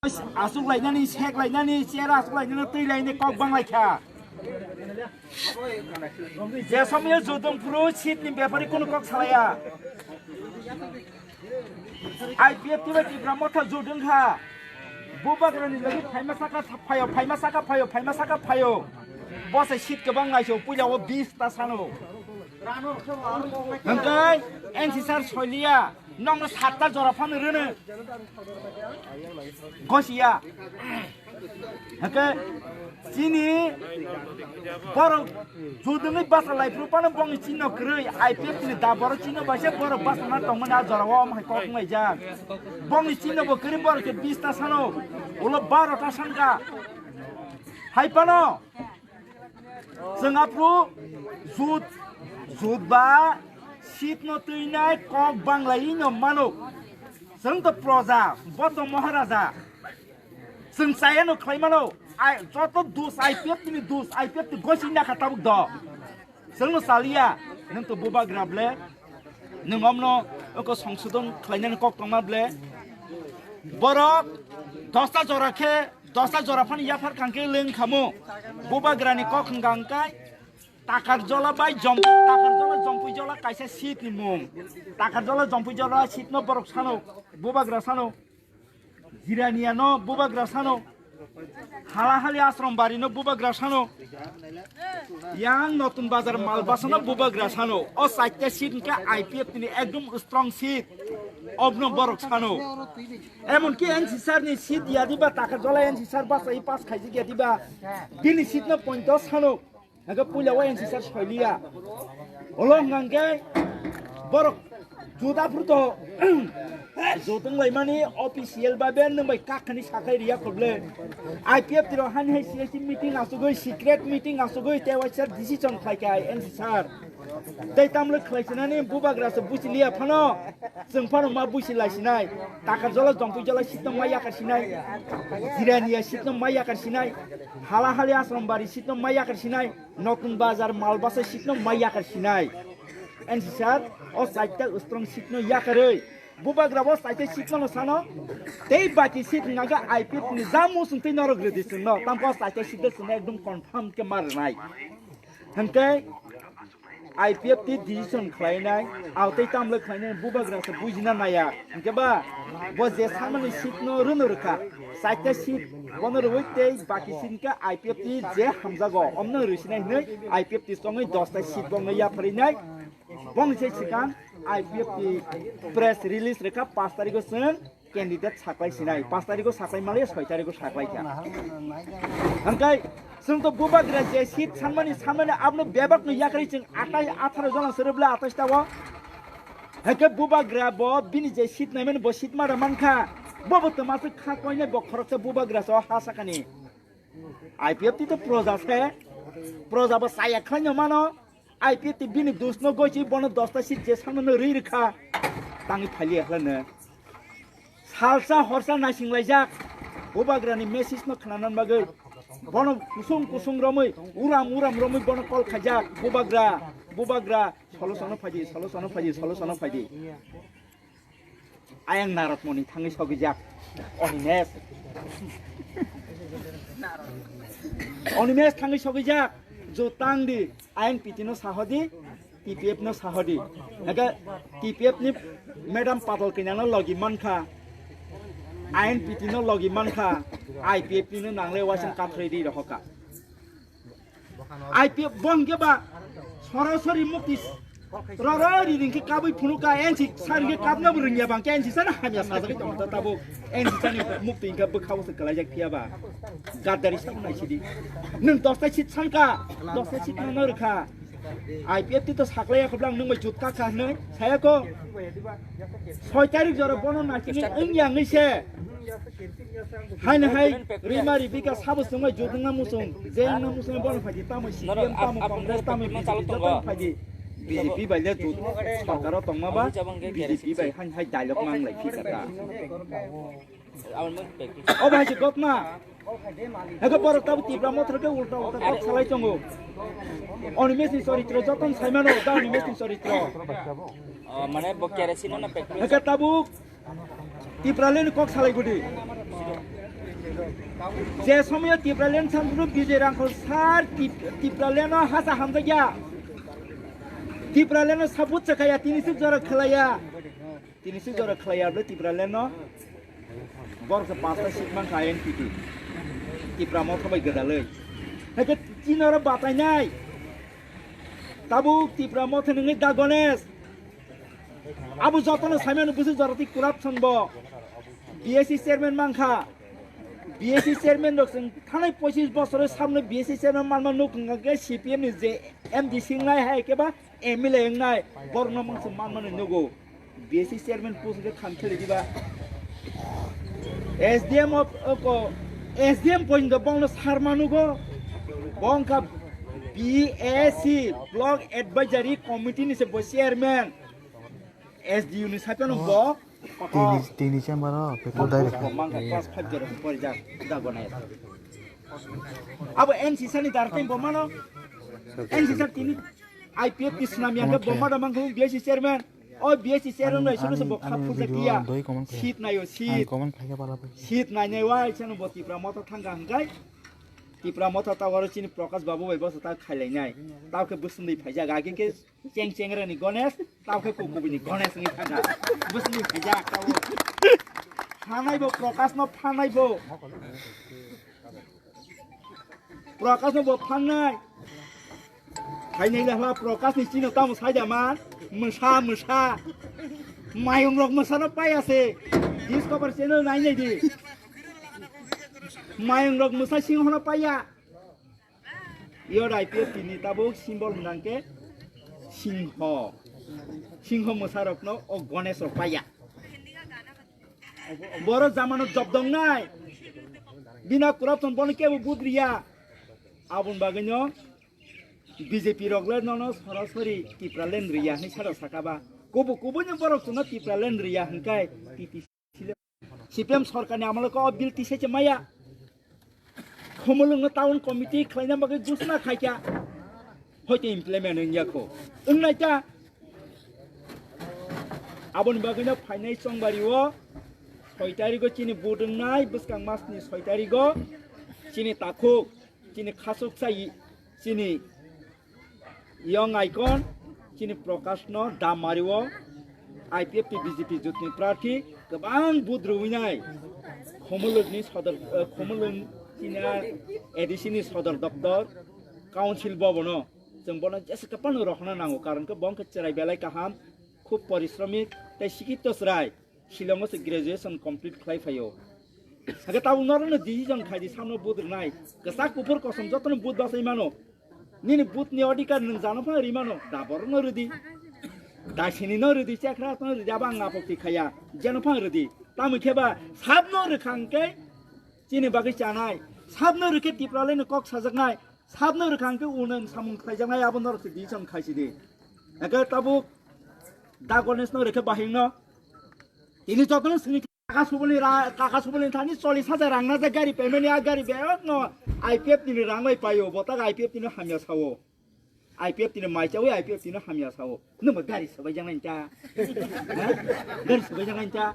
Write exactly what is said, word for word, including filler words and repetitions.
Asuk lainani, sek lainani, chair asuk lainani, twi lainani kok bang lai kha. Je somyo jodong phuru seat ni bepari kunu kok salaya. I P F T bai Tipra Motha jodong kha. Bubagrani logi phaima saka phayo, phaima saka phayo, phaima saka phayo. Bo se seat kwbang naiso, puila o bis ta sano. Hwnkhe N C sir soiliya, nokno satta jora phano rwno. Gosiya. Hake chini borok judungni basa lai phuru pano bongni chinno kwrwi I P F T ni da borok chinno baisa borok basa na tongmani a jora o omo hai kok wng laijak. Bongni chinno bo kwrwi borok khe bis ta sano ulo baro ta sanka. Hai pano chwng aphuru jut jut ba seat no twinai kok banglai no mano. Chwng to proja, bo to Maharaja. Chwng chaya no khlai mano. Ai, joto dus I P F T ni dus, I P F T gosi na kha tabuk do. Chwng no chaliya, nwng to bubagra ble. Nwng omno oko songsodon khlainani kok tongma ble. Borok dosta jora khe, dosta jora phani yaphar kangkhe leng khamo. Bubagrani kok hwnkha hwnkhe Takarjola bai Jom-, Takarjola Jompui Jola kaisa seat ni mung. Takarjola Jompui Jola seat no borok sano, bubagra sano. Jirania no bubagra sano. Halahali Ashram Bari no bubagra sano. Yang Notun Bazar Malbasa no bubagra sano. O chaita seat hwnkhe I P F T ni ekdom strong seat. Obno borok sano. Emonki N C sir ni seat yadiba Takarjola N C sir basa i pass khaijak yadiba. Bini seat no pointo sano. Hake puila o N C sir soiliya. Olo hwnkha hwnkhe borok juda phuru to jotong laimani official ba ben nwng bai kakhani sakhai riya khoble. I P F T rok hani hai C S C meeting asugui, secret meeting asugui, tei waisa decision khlai kha N C sir. Tei tamle khlai sinani bubagra se busi liya phano. Chwng phano ma busi lai sinai. Takarjola Jompui Jola seat no ma yakar sinai. Jirania seat no ma yakar sinai. Halahali Ashram Bari seat no ma yakar sinai. Notun Bazar Malbasa seat no ma yakar sinai. N C sir, o chaita strong seat no yakarwi. Bubagra bo chaita seat no sano. Tei baki seat hwnkha I P F T ni ja musung tei norok rwdi chwngno. Tamkhe o chaita seat no chwngno ekdom confirm khe ma rwnai. Hwnkhe I P F T decision khlainai, aw tei tamle khlainai bubagra se bujina naya. Hwnkhe ba, bo je samani seat no rwno rwkha, chaita seat bono rwui tei baki seat hwnkhe I P F T je hamjago, omno rwsinai hwnwi I P F T chongwi dosta seat bongno yapharinai. Bongni se swkang I P F T press release rwkha, pash tarikgo chwng candidate saklai sinai, pash tarikgo saklai maliya, soi tarikgo saklai kha. Hwnkhe chwng to bubagra je seat sanmani, sanmani abono bebak no yakarwi chwng atai atharo jona se rwbla atais ta o. Hwnkhe bubagra bo bini je seat naimani bo seat mara mankha. Bo bo twma se kha koinai bo khoroksa bubagra se o ha sakani. I P F T to proja se, proja bo chaya khlaino mano. I P F T bini dusno goichi bono dosta seat je sanmano rwi rwkha. Tangwi phailiya khlano. Salsa horsa naising laijak. Bubagrani message no khnanan bagwi. Bono kusung kusung romwi, uram uram romwi bono call khaijak. Bubagra, bubagra, solution no phaidi, solution no phaidi, solution no phaidi. Ayang Narad Moni thangwi sogijak. Onimes. Onimes thangwi sogijak. Jo tang di. Ayang P T no sahodi. T P F no sahodi. Ega T P F ni madam Patal Kanya no logi mankha. Ayang P T no logi mankha. I P F ni no nangle waisang kathrai di rohoka. I P F bo hwnkhe ba sorasori mukti roro ri ringkhe kabui phunukha, N C sir hwnkhe kabna bo rwngya bang khe N C sir hamya sajagwi tongkha tabuk. N C sir ni mukti hwnkhe bwkhao se kwlaijak phiya ba. Gaddari sa nai sidi. Nwng dosta seat sanka, dosta seat no rwkha. I P F T to saklaiya khoblang nwng bai jut kakha hwnwi sayako. Soi tarik jora bono naisingwi wngya wngwi se. Haino hai rima ribika sabo swngwi jut wngna musung, je wngna musung bono phaidi tamo C P M tamo Congress tamo B J P joto phaidi. B J P bai le jut sorkaro tongma ba B J P bai haino hai dialogue manglai phikha ta. Obo hai se gotna. Hake borok tabo Tipra Motha khe ulta ulta kok salai tongo. Onimes ni choritro joton saimano da Onimes ni choritro. O, mane bo kerosene no pek. Hake tabuk Tipra le ni kok salai gudi. Je somoyo Tipraland Sanjuru Bijoy Rangkhol sir Tip-, Tipraland o hasa hamjakya. Tipraland o sabut chakaya, tini sik jora khlaiya. Tini sik jora khlaiya bwle Tipraland o. Borok se pasta seat mankha N P P. Tipra Motha bai gwdalwi. Haikhe chini oro batainai. Tabuk Tipra Motha nungwi Da Ganesh. Abo jotono saimano bwswk joroti corruption bo. B S C chairman mankha. B S C chairman rok chwng thanai pochis bosor samno B S C chairman manma nuk hwnkha khe C P M ni je M D C wngnai hai khe ba M L A wngnai borokno mangsa manmani nugo. B S C chairman post khe khamkheli diba. S D M of, oko, S D M point bongno sarma nugo. Bongkha B A C Block Advisory Committee ni se bo chairman. S D U ni saipano bo. Tini, tini chamber o petrol direct. Mangkha class five jora porijak da gonai. Abo N C C ni dar tei bo mano. N C C tini I P F ni swnam yang bo mano mangkha B S C chairman. O B S C chairman bai suru se bo khap phuja tiya. Seat nayo seat. Seat nai nai wai sano bo Tipra Motha thangka hwnkhe. Tipra Motha ta oro chini Prakash Babu bai bosa ta khailainai. Tao khe bwswngwi phaijak age khe Cheng cheng rani Ganesh, tao khe kukubini Ganesh wngwi thangkha. Bwswngni khaijak tao. Phanai bo Prakash no phanai bo. Prakash no bo phanai. Phainai le hla Prakash ni chino tamo saida man. Mwsa, mwsa. Mayung rok mwsa no paya se. Discover channel nai nai di. Mayung rok mwsa singho no paya. Yor I P F T ni tabuk symbol hwnang khe singho. Singho mwsarokno o Ganesh rok paiya. Boro jamano job dongnai. Bina corruption bono kebo budriya. Aboni bagwino B J P rok le nono sorasori Tipraland riya hinwi sara sakaba. Kubu kubuino borok chwngno Tipraland riya hwnkhai T T C C P M sorkarni amolo khe o bill tisai se maya. Khumulwngno town committee khlaina bagwi ghosna khaikha. Hoito implement wngya kho. Wngnai ta. Aboni bagwino phainai chongbario soi tarigo chini vote wngnai, bwskang masni soi tarigo chini takhuk, chini khasuk sai, chini Young icon, chini Prakash no dam mario, I P F T B J P jotni prarthi kwbang budrwinai, Khumulwng ni sodor, eh, Khumulwng chini A D C ni sodor doptor, council bobono, chwng bono jesa kwpano rohorna nango, karon khe bo wngkha chwrai belai kaham, khub porishramik, tei sikito chwrai. Shillong o se graduation complete khlai phaio. Hake tabuk norokno decision khai di, samno vote rwnai. Kwchak kuphur kosom jotono vote bachai mano. Nini vote ni odhikar nwng jano phang ri mano. Da borokno rwdi. Da sini no rwdi, chekra no rwdi, abo ang apok ti khaya. Jeno phang rwdi. Tamo khe ba sabno rwkha hwnkhe chini bagwi chanai. Sabno rwkhe Tipraland ni kok sajaknai. Sabno rwkha hwnkhe unang samung khlaijaknai abo norok se decision khai sidi. Hake tabuk Da Ganesh no rwkhe bahing no. Tini jotono sini kaka subulni ra-, kaka subulni thani chollish hajar rang na je gari payment ya gari bek no I P F T ni rang bai paio, bo tak I P F T ni hamya sao. I P F T ni mai chawi I P F T ni hamya sao. Nwng bo gari sabai jang nai ta. Ha? Gari sabai jang nai ta.